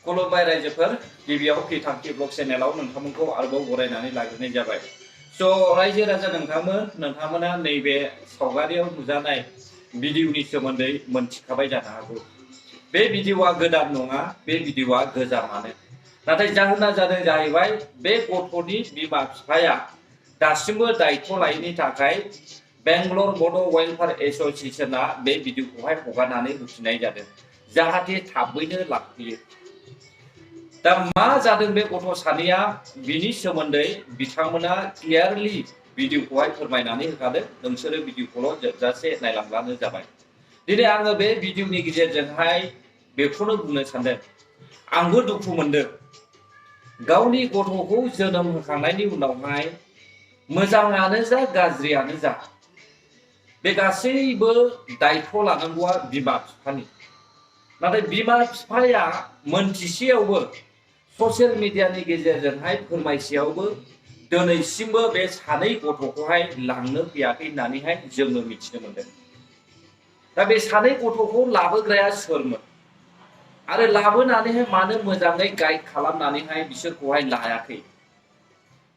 खुलुमबाय रायजोफोर गिबियाव खैथांखि ब्लग चेनेलाव नोंथांमोनखौ आरोबाव बरायनानै लाग्रोनाय जाबाय। स' रायजो राजा नोंथांमोना नैबे सावगारियाव नुजानाय भिडिअनि सोमोन्दै मोनथिखाबाय जानो हागौ। बे भिडिअआ गोदान नङा, बे भिडिअआ गोजामानो। नाथाय जाहोना जादों जाहैबाय बे गथ'नि बिमा बिफाया दासिमबो दायथ' लायैनि थाखाय बेंगलर बड' वेलफेयार एस'सिएशना बे भिडिअखौहाय हगारनानै होफिननाय जादों, जाहाथे थाबैनो लांफैयो। दा मा जादों बे गथ' सानैया बिनि सोमोन्दै बिथांमोना क्लियारलि भिडिअखौहाय फोरमायनानै होखादों। नोंसोरो भिडिअखौल' जोबजासे नायलांब्लानो जाबाय। दिनै आङो बे भिडिअनि गेजेरजोंहाय बेखौनो बुंनो सानदों, आंबो दुखु मोनदों। गावनि गथ'खौ जोनोम होखांनायनि उनावहाय मोजाङानो जा गाज्रियानो जा बे गासैबो दायथ' लानांगौआ बिमा बिफानि। नाथाय बिमा बिफाया मोनथिसेयावबो ससियेल मिडियानि गेजेरजोंहाय फोरमायसेयावबो दिनैसिमबो बे सानै गथ'खौहाय लांनो फैयाखै होननानैहाय जोङो मिथिनो मोनदों। दा बे सानै गथ'खौ लाबोग्राया सोरमोन आरो लाबोनानैहाय मानो मोजाङै गाइड खालामनानैहाय बिसोरखौहाय लायाखै?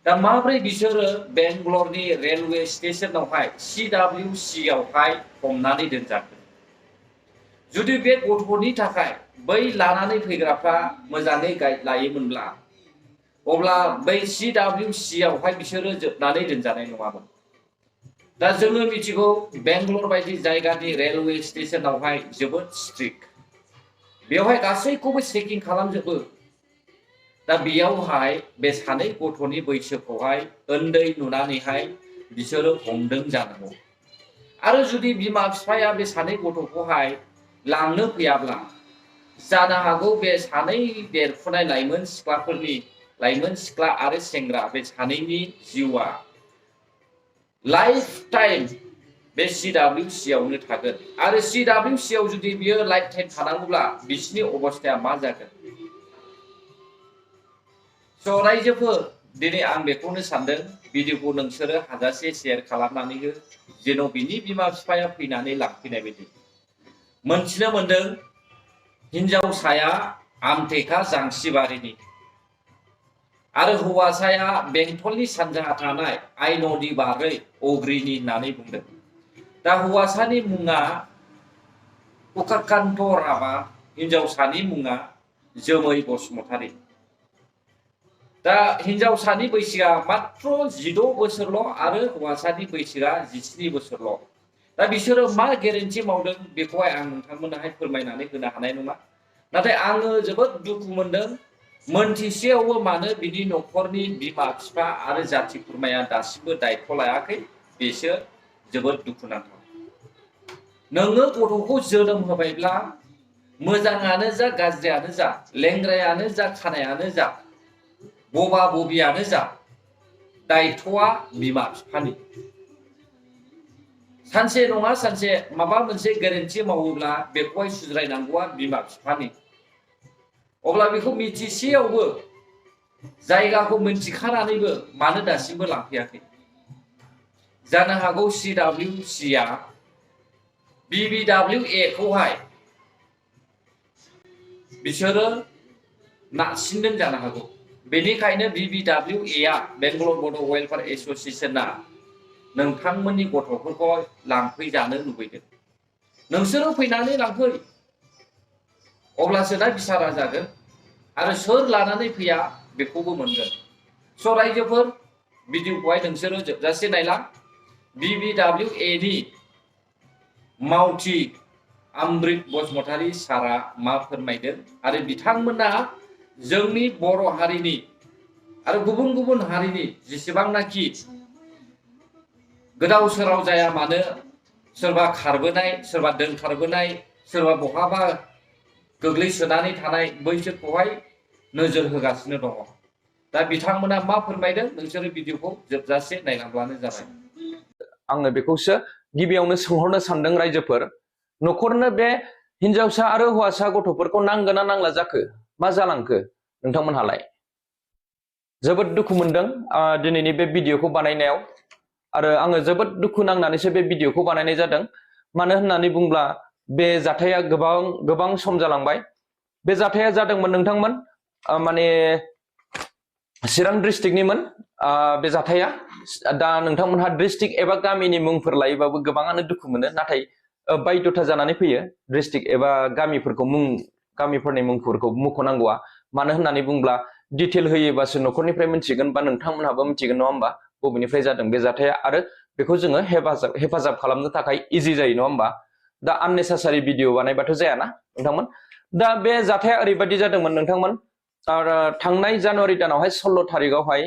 दा माब्रै बिसोरो बेंगलरनि रेलवे स्टेशनावहाय CWC आवहाय हमनानै दोनजाखो? जुदि बे गथ'नि थाखाय बै लानानै फैग्राफ्रा मोजाङै गाइड लायोमोनब्ला अब्ला बै CWC आवहाय बिसोरो जोबनानै दोनजानाय नङामोन। दा जोङो मिथिगौ बेंगलर बायदि जायगानि रेलवे स्टेशनावहाय जोबोद स्ट्रिक्ट। बेवहाय गासैखौबो चेकिं खालामजोबो। दा बेयावहाय बे सानै गथ'नि बैसोखौहाय उन्दै नुनानैहाय बिसोरो हमदों जानांगौ। आरो जुदि बिमा बिफाया बे सानै गथ'खौहाय लांनो फैयाब्ला जानो हागौ बे सानै देरफुनाय लाइमोन सिख्ला आरो सेंग्रा बे सानैनि जिउआ लाइफ टाइम बे CWC आवनो थागोन। आरो CWC आव जुदि बियो लाइफ टाइम थानांगौब्ला बिसिनि अबस्थाया मा जागोन? स' रायजोफोर दिनै आं बेखौनो सानदों, भिडिअखौ नोंसोरो हाजासे शेयार खालामनानै हो, जेन' बिनि बिमा बिफाया फैनानै लांफैनाय बायदि। मोनथिनो मोनदों हिनजावसाया आमटेका जांसिबारिनि आरो हौवासाया बेंटलनि सानजाहा थानाय आइन'दि बारै अग्रिनि होननानै बुंदों। दा हौवासानि मुङा उकाकान्त राभा, हिनजावसानि मुङा जोमै बसुमतारी। दा हिनजावसानि बैसोआ मात्र 16 बोसोरल' आरो हौवासानि बैसोआ 17 बोसोरल'। दा बिसोरो मा गेरेन्टि मावदों बेखौहाय आं नोंथांमोननोहाय फोरमायनानै होनो हानाय नङा। नाथाय आङो जोबोद दुखु मोनदों, मोनथिसेयावबो मानो बिनि न'खरनि बिमा बिफा आरो जाथि खुरमाया दासिमबो दायथ' लायाखै, बेसो जोबोद दुखुनांथाव। नोङो गथ'खौ जोनोम होबायब्ला मोजाङानो जा गाज्रियानो जा, लेंग्रायानो जा खानायानो जा, बबा बबियानो जा, दायथ'आ बिमा बिफानि। सानसे नङा सानसे माबा मोनसे गोरोन्थि मावोब्ला बेखौहाय सुद्रायनांगौआ बिमा बिफानि। अब्ला बेखौ मिथिसेयावबो, जायगाखौ मिथिखानानैबो मानो दासिमबो लांफैयाखै? जानो हागौ CWC आ BBWA खौहाय बिसोरो नारसिनदों जानो हागौ। बेनिखायनो BBWA आ बेंगलर बड' वेलफेयार एस'सिएशना नोंथांमोननि गथ'फोरखौ लांफैजानो लुबैदों। नोंसोरो फैनानै लांफै, अब्लासो दा बिसारा जागोन आरो सोर लानानै फैया बेखौबो मोनगोन। स' रायजोफोर भिडिअखौहाय नोंसोरो जोबजासे नायलां। BBWA नि मावथि अमृत बसुमतारी सारआ मा फोरमायदों आरो बिथांमोना जोंनि बर' हारिनि आरो गुबुन गुबुन हारिनि जेसेबांनाखि गोदाव सोराव जाया मानो, सोरबा खारबोनाय, सोरबा दोनखारबोनाय, सोरबा बहाबा गोग्लैसोनानै थानाय, बैसोरखौहाय नोजोर होगासिनो दङ। दा बिथांमोना मा फोरमायदों नोंसोरो भिडिअखौ जोबजासे नायलांब्लानो जाबाय। आङो बेखौसो गिबियावनो सोंहरनो सानदों रायजोफोर, न'खरनो बे हिनजावसा आरो हौवासा गथ'फोरखौ नांगोना नांला जाखो? मा जालांखो नोंथांमोनहालाय? जोबोद दुखु मोनदों दिनैनि बे भिडिअखौ बानायनायाव, आरो आङो जोबोद दुखु नांनानैसो बे भिडिअखौ बानायनाय जादों। मानो होननानै बुंब्ला बे जाथाया गोबां सम जालांबाय। बे जाथाया जादोंमोन नोंथांमोन माने चिरां डिस्ट्रिक्टनिमोन बे जाथाया दा नोंथांमोनहा डिस्ट्रिक्ट एबा गामिनि मुंफोर लायोबाबो गोबाङानो दुखु मोनो नाथाय बायध'था जानानै फैयो डिस्ट्रिक्ट एबा गामिफोरनि मुंफोरखौ मुंख'नांगौआ मानो होननानै बुंब्ला डिटेल होयोबासो न'खरनिफ्राय मिथिगोन बा नोंथांमोनहाबो मिथिगोन नङा होमबा बबेनिफ्राय जादों बे जाथाया आरो बेखौ जोङो हेफाजाब खालामनो थाखाय इजि जायो नङा होमबा दा आननेसेसारि भिडिअ बानायबाथ' जायाना नोंथांमोन दा बे जाथाया ओरैबायदि जादोंमोन नोंथांमोन थांनाय जानुवारि दानावहाय 16 थारिखआवहाय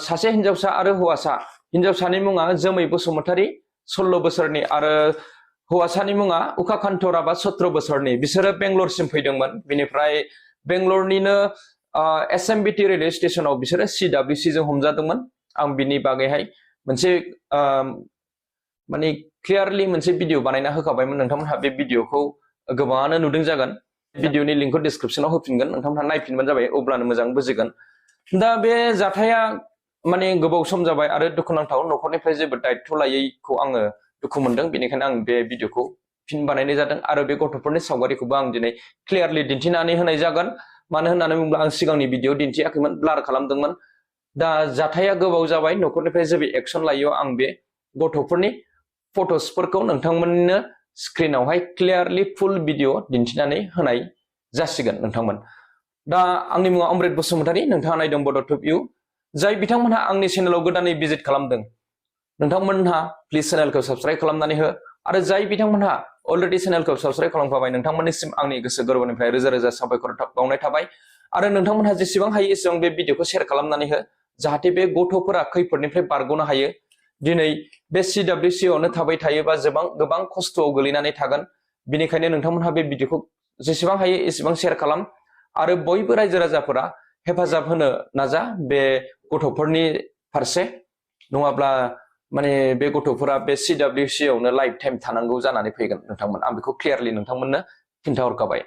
सासे हिनजावसा आरो हौवासा हिनजावसानि मुङा जोमै बसुमतारी 16 बोसोरनि आरो हौवासानि मुङा उखाखान्थ राभा 17 बोसोरनि बिसोरो बेंगलरसिम फैदोंमोन बिनिफ्राय बेंगलरनिनो SMBT रेलवे स्टेशनाव बिसोरो CWC जों हमजादोंमोन आं बिनि बागैहाय मोनसे माने क्लियारलि मोनसे भिडिअ बानायना होखाबायमोन नोंथांमोनहा बे भिडिअखौ गोबाङानो नुदों जागोन भिडिअनि लिंकखौ डिसक्रिप्शनाव होफिनगोन नोंथांमोनहा नायफिनबानो जाबाय अब्लानो मोजां बुजिगोन दा बे जाथाया माने गोबाव सम जाबाय आरो दुखुनांथाव न'खरनिफ्राय जेबो दायित्व लायैखौ आङो दुखु मोनदों बेनिखायनो आं बे भिडिअखौ फिन बानायनाय जादों आरो बे गथ'फोरनि सावगारिखौबो आं दिनै क्लियारलि दिन्थिनानै होनाय जागोन मानो होननानै बुङोब्ला आं सिगांनि भिडिअ दिन्थियाखैमोन ब्लार खालामदोंमोन दा जाथाया गोबाव जाबाय न'खरनिफ्राय जेबो एक्सन लायो आं बे गथ'फोरनि फट'सफोरखौ नोंथांमोननो स्क्रिनावहाय क्लियारलि फुल भिडिअ दिन्थिनानै होनाय जासिगोन नोंथांमोन दा आंनि मुङा अमृत बसुमतारी नोंथाङा नायदों बड' टुब इउ जाय बिथांमोनहा आंनि चेनेलाव गोदानै भिजिट खालामदों नोंथांमोनहा प्लिज चेनेलखौ साबस्क्राइब खालामनानै हो आरो जाय बिथांमोनहा अलरेडि चेनेलखौ साबस्क्राइब खालामखाबाय नोंथांमोननिसिम आंनि गोसो गोरबोनिफ्राय रोजा रोजा साबायखर बावनाय थाबाय आरो नोंथांमोनहा जेसेबां हायो एसेबां बे भिडिअखौ शेयार खालामनानै हो जाहाथे बे गथ'फोरा खैफोदनिफ्राय बारग'नो हायो दिनै बे CWC आवनो थाबाय थायोबा गोबां खस्थ'आव गोलैनानै थागोन बेनिखायनो नोंथांमोनहा बे भिडिअखौ जेसेबां हायो एसेबां शेयार खालाम आरो बयबो रायजो राजाफोरा हेफाजाब होनो नाजा बे गथ'फोरनि फारसे नङाब्ला माने बे गथ'फोरा बे CWC आवनो लाइफ टाइम थानांगौ जानानै फैगोन नोंथांमोन आं बेखौ क्लियारलि नोंथांमोननो खिन्थाहरखाबाय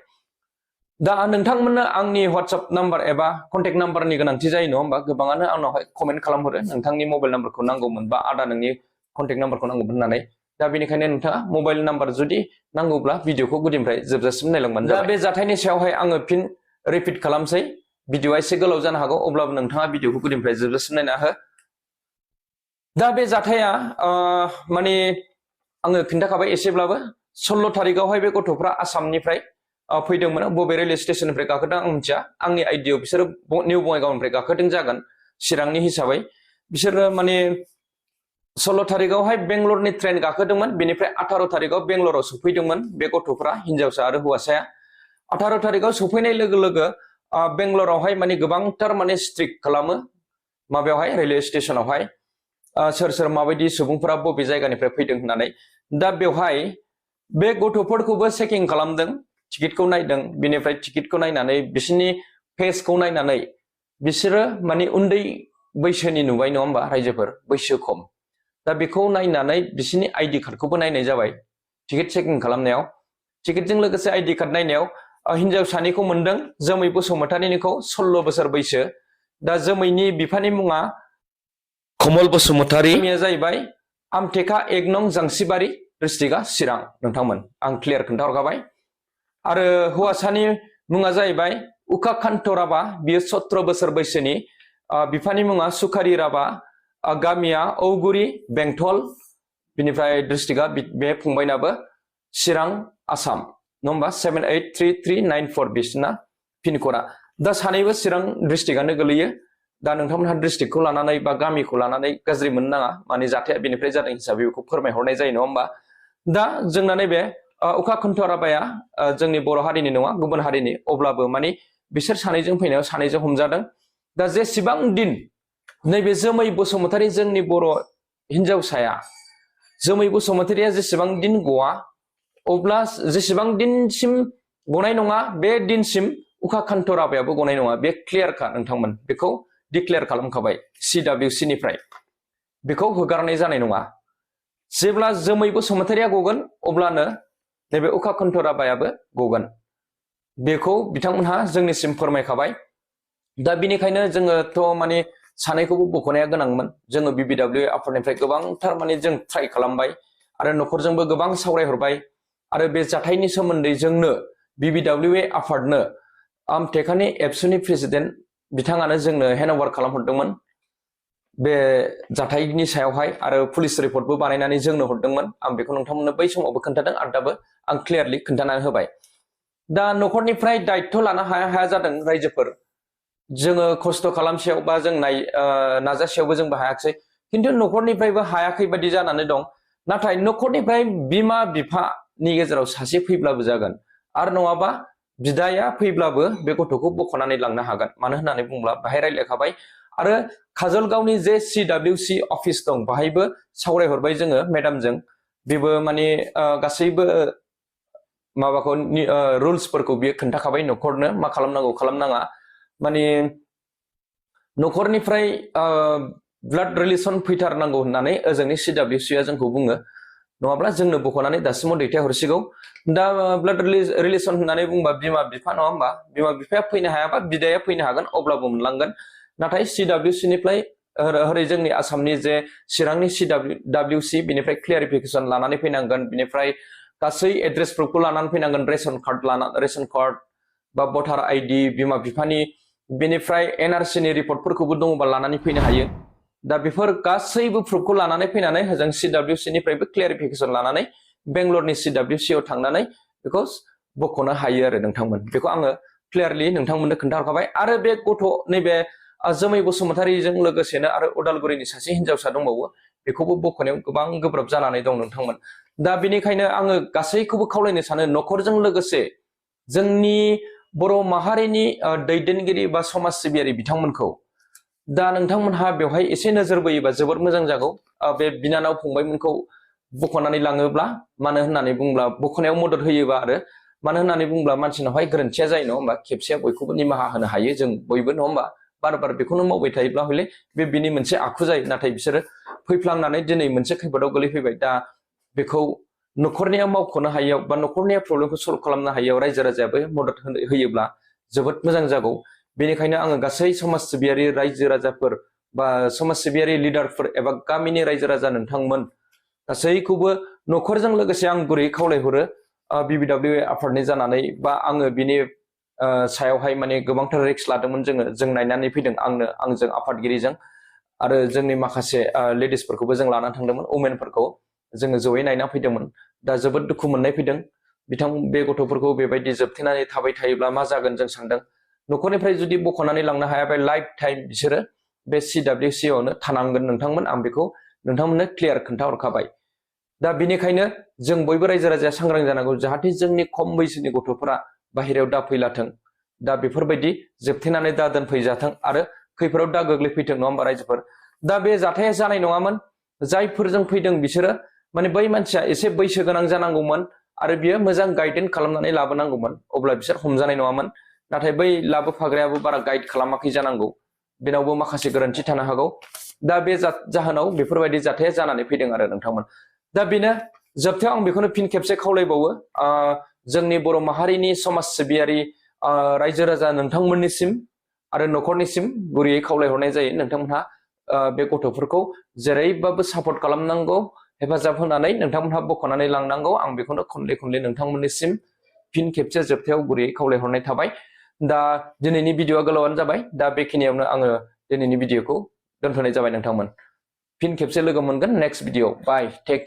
दा नोंथांमोननो आंनि WhatsApp नाम्बार एबा कन्टेक्ट नाम्बारनि गोनांथि जायो नङा होमबा गोबाङानो आंनावहाय कमेन्ट खालामहरो नोंथांनि मबाइल नाम्बारखौ नांगौमोन बा आदा नोंनि कन्टेक्ट नाम्बारखौ नांगौमोन होननानै दा बेनिखायनो नोंथाङा मबाइल नाम्बार जुदि नांगौब्ला भिडिअखौ गुदिनिफ्राय जोबजासिम नायलांबानो जाबाय दा बे जाथायनि सायावहाय आङो फिन रिपिट खालामसै भिडिअआ एसे गोलाव जानो हागौ अब्लाबो नोंथाङा भिडिअखौ गुदिनिफ्राय जोबजासिम नायना हो दा बे जाथाया माने आङो खिन्थाखाबाय एसेब्लाबो 16 थारिखआवहाय बे गथ'फ्रा आसामनिफ्राय फैदोंमोन बबे रेलवे स्टेशननिफ्राय गाखोदों आं मिथिया आंनि आइडियाव बिसोरो निउ बङाइगावनिफ्राय गाखोदों जागोन चिरांनि हिसाबै बिसोरो माने 16 थारिखआवहाय बेंगलरनि ट्रेन गाखोदोंमोन बेनिफ्राय 18 थारिखआव बेंगलराव सफैदोंमोन बे गथ'फ्रा हिनजावसा आरो हौवासाया 18 थारिखआव सफैनाय लोगो लोगो बेंगलरावहाय माने गोबांथार माने स्ट्रिक्ट खालामो माबायावहाय रेलवे स्टेशनावहाय सोर सोर माबायदि सुबुंफोरा बबे जायगानिफ्राय फैदों होननानै दा बेवहाय बे गथ'फोरखौबो चेकिं खालामदों टिकेटखौ नायदों बिनिफ्राय टिकेटखौ नायनानै बिसोरनि फेसखौ नायनानै बिसोरो माने उन्दै बैसोनि नुबाय नङा होमबा रायजोफोर बैसो खम दा बेखौ नायनानै बिसोरनि आइडि कार्डखौबो नायनाय जाबाय टिकेट चेकिं खालामनायाव टिकेटजों लोगोसे आइडि कार्ड नायनायाव हिनजावसानिखौ मोनदों जोमै बसुमतारीनिखौ 16 बोसोर बैसो दा जोमैनि बिफानि मुङा कमल बसुमतारी गामिया जाहैबाय आमटेका 1 नं जांसिबारि डिस्ट्रिक्टआ चिरां नोंथांमोन आं क्लियार खोन्थाहरखाबाय आरो हौवासानि मुङा जाहैबाय उखाखान्थ राभा बियो 17 बोसोर बैसोनि बिफानि मुङा सुखारि राभा गामिया औगुरि बेंटल बिनिफ्राय डिस्ट्रिक्टआ बे फंबायनाबो चिरां आसाम नङा होमबा 783394 बिसोरना पिनक'डआ दा सानैबो चिरां डिस्ट्रिक्टआनो गोलैयो दा नोंथांमोनहा डिस्ट्रिक्टखौ लानानै बा गामिखौ लानानै गाज्रि मोननो नाङा माने जाथाया बेनिफ्राय जादों हिसाबै बेखौ फोरमायहरनाय जायो नङा होमबा दा जोंना नैबे उखाखान्थ राभाया जोंनि बर' हारिनि नङा गुबुन हारिनि अब्लाबो माने बिसोर सानैजों फैनायाव सानैजों हमजादों दा जेसेबां दिन नैबे जोमै बसुमतारी जोंनि बर' हिनजावसाया जोमै बसुमतारीया जेसेबां दिन गवा अब्ला जेसेबां दिनसिम गनाय नङा बे दिनसिम उखाखान्थ राभायाबो गनाय नङा बे क्लियारखा नोंथांमोन बेखौ डिक्लेयार खालामखाबाय CWC निफ्राय बेखौ होगारनाय जानाय नङा जेब्ला जोमै बसुमतारीया गगोन अब्लानो नैबे उखाखान्थ राभायाबो गगोन बेखौ बिथांमोनहा जोंनिसिम फोरमायखाबाय दा बिनिखायनो जोङोथ' माने सानैखौबो बख'नाया गोनांमोन जोङो BBW आफादनिफ्राय गोबांथार माने जों ट्राइ खालामबाय आरो न'खरजोंबो गोबां सावरायहरबाय आरो बे जाथायनि सोमोन्दै जोंनो BBWA आफादनो आमटेकानि एबसुनि प्रेसिडेन्ट बिथाङानो जोंनो हेन्डअभार खालामहरदोंमोन बे जाथायनि सायावहाय आरो पुलिस रिपर्टबो बानायनानै जोंनो हरदोंमोन आं बेखौ नोंथांमोननो बै समावबो खोन्थादों आरो दाबो आं क्लियारलि खोन्थानानै होबाय दा न'खरनिफ्राय दायित्व लानो हाया जादों रायजोफोर जोङो खस्थ' खालामसेयाव बा जों नाजासेयावबो जोंबो हायाखिसै खिन्थु न'खरनिफ्रायबो हायाखै बायदि जानानै दं नाथाय न'खरनिफ्राय बिमा बिफानि गेजेराव सासे फैब्लाबो जागोन आरो नङाबा बिदाया फैब्लाबो बे गथ'खौ बख'नानै लांनो हागोन मानो होननानै बुंब्ला बाहाय रायलायखाबाय आरो काजलगावनि जे CWC अफिस दं बाहायबो सावरायहरबाय जोङो मेडामजों बेबो माने गासैबो माबाखौ रुल्सफोरखौ बियो खोन्थाखाबाय न'खरनो मा खालामनांगौ खालामनाङा माने न'खरनिफ्राय ब्लाड रिलेसन फैथारनांगौ होननानै ओजोंनि CWCआ जोंखौ बुङो नङाब्ला जोंनो बख'नानै दासिमाव दैथायहरसिगौ दा ब्लाड रिलेसन होननानै बुंबा बिमा बिफा नङा होमबा बिमा बिफाया फैनो हायाबा बिदाया फैनो हागोन अब्लाबो मोनलांगोन नाथाय CWCनिफ्राय हरै जोंनि आसामनि जे चिरांनि CWC बिनिफ्राय क्लियारिफिकेसन लानानै फैनांगोन बिनिफ्राय गासै एड्रेस प्रुफखौ लानानै फैनांगोन रेशन कार्ड बा भटार आइडि बिमा बिफानि बेनिफ्राय NRCनि रिपर्टफोरखौबो दङबा लानानै फैनो हायो दा बेफोर गासैबो प्रुफखौ लानानै फैनानै हजों CWCनिफ्रायबो क्लियारिफिकेसन लानानै बेंगलरनि CWCआव थांनानै बेखौ बख'नो हायो आरो नोंथांमोन बेखौ आङो क्लियारलि नोंथांमोननो खोन्थाहरखाबाय आरो बे गथ' नैबे जोमै बसुमतारीजों लोगोसेनो आरो उदालगुरिनि सासे हिनजावसा दंबावो बेखौबो बख'नायाव गोबां गोब्राब जानानै दं नोंथांमोन दा बेनिखायनो आङो गासैखौबो खावलायनो सानो न'खरजों लोगोसे जोंनि बर' माहारिनि दैदेनगिरि बा समाज सिबियारि बिथांमोनखौ दा नोंथांमोनहा बेवहाय एसे नोजोर बोयोबा जोबोर मोजां जागौ बे बिनानाव फंबायमोनखौ बख'नानै लाङोब्ला मानो होननानै बुंब्ला बख'नायाव मदद होयोबा आरो मानो होननानै बुंब्ला मानसिनावहाय गोरोन्थिया जायो नङा होमबा खेबसेया बयखौबो निमाहा होनो हायो जों बयबो नङा होमबा बार बार बेखौनो मावबाय थायोब्ला हले बे बिनि मोनसे आखु जायो नाथाय बिसोरो फैफ्लांनानै दिनै मोनसे खैफोदाव गोलैफैबाय दा बेखौ न'खरनिया मावख'नो हायियाव बा न'खरनिया प्रब्लेमखौ सल्भ खालामनो हायियाव रायजो राजायाबो मदद होयोब्ला जोबोद मोजां जागौ बेनिखायनो आङो गासै समाज सिबियारि रायजो राजाफोर बा समाज सिबियारि लिडारफोर एबा गामिनि रायजो राजा नोंथांमोन गासैखौबो न'खरजों लोगोसे आं गुरै खावलायहरो BBWA आफादनि जानानै बा आङो बिनि सायावहाय माने गोबांथार रिक्स लादोंमोन जों नायनानै फैदों आंजों आफादगिरिजों आरो जोंनि माखासे लेडिसफोरखौबो जों लानानै थांदोंमोन वमेनफोरखौ जोङो जयै नायना फैदोंमोन दा जोबोद दुखु मोननाय फैदों बे गथ'फोरखौ बेबायदि जोबथेनानै थाबाय थायोब्ला मा जागोन जों सानदों न'खरनिफ्राय जुदि बख'नानै लांनो हायाबा लाइफ टाइम बिसोरो बे CWCआवनो थानांगोन नोंथांमोन आं बेखौ नोंथांमोननो क्लियार खोन्थाहरखाबाय दा बेनिखायनो जों बयबो रायजो राजाया सांग्रां जानांगौ जाहाथे जोंनि खम बैसोनि गथ'फोरा बाहेरायाव दा फैलाथों दा बेफोरबायदि जोबथेनानै दा दोनफैजाथों आरो खैफोदाव दा गोग्लैफैथों नङा होमबा रायजोफोर दा बे जाथाया जानाय नङामोन जायफोरजों फैदों बिसोरो माने बै मानसिया एसे बैसो गोनां जानांगौमोन आरो बियो मोजां गाइडेन्स खालामनानै लाबोनांगौमोन अब्ला बिसोर हमजानाय नङामोन नाथाय बै लाबोफाग्रायाबो बारा गाइड खालामाखै जानांगौ बेनावबो माखासे गोरोन्थि थानो हागौ दा बे जाहोनाव बेफोरबायदि जाथाया जानानै फैदों आरो नोंथांमोन दा बेनो जोबथायाव आं बेखौनो फिन खेबसे खावलायबावो जोंनि बर' माहारिनि समाज सिबियारि रायजो राजा नोंथांमोननिसिम आरो न'खरनिसिम गुरैयै खावलायहरनाय जायो नोंथांमोनहा बे गथ'फोरखौ जेरैबाबो सापर्ट खालामनांगौ हेफाजाब होनानै नोंथांमोनहा बख'नानै लांनांगौ आं बेखौनो खनले नोंथांमोननिसिम फिन खेबसे जोबथायाव गुरैयै खावलायहरनाय थाबाय दा दिनैनि भिडिअआ गोलावानो जाबाय दा बेखिनियावनो आङो दिनैनि भिडिअखौ दोनथ'नाय जाबाय नोंथांमोन फिन खेबसे लोगो मोनगोन नेक्स्ट भिडिअ बाय टेक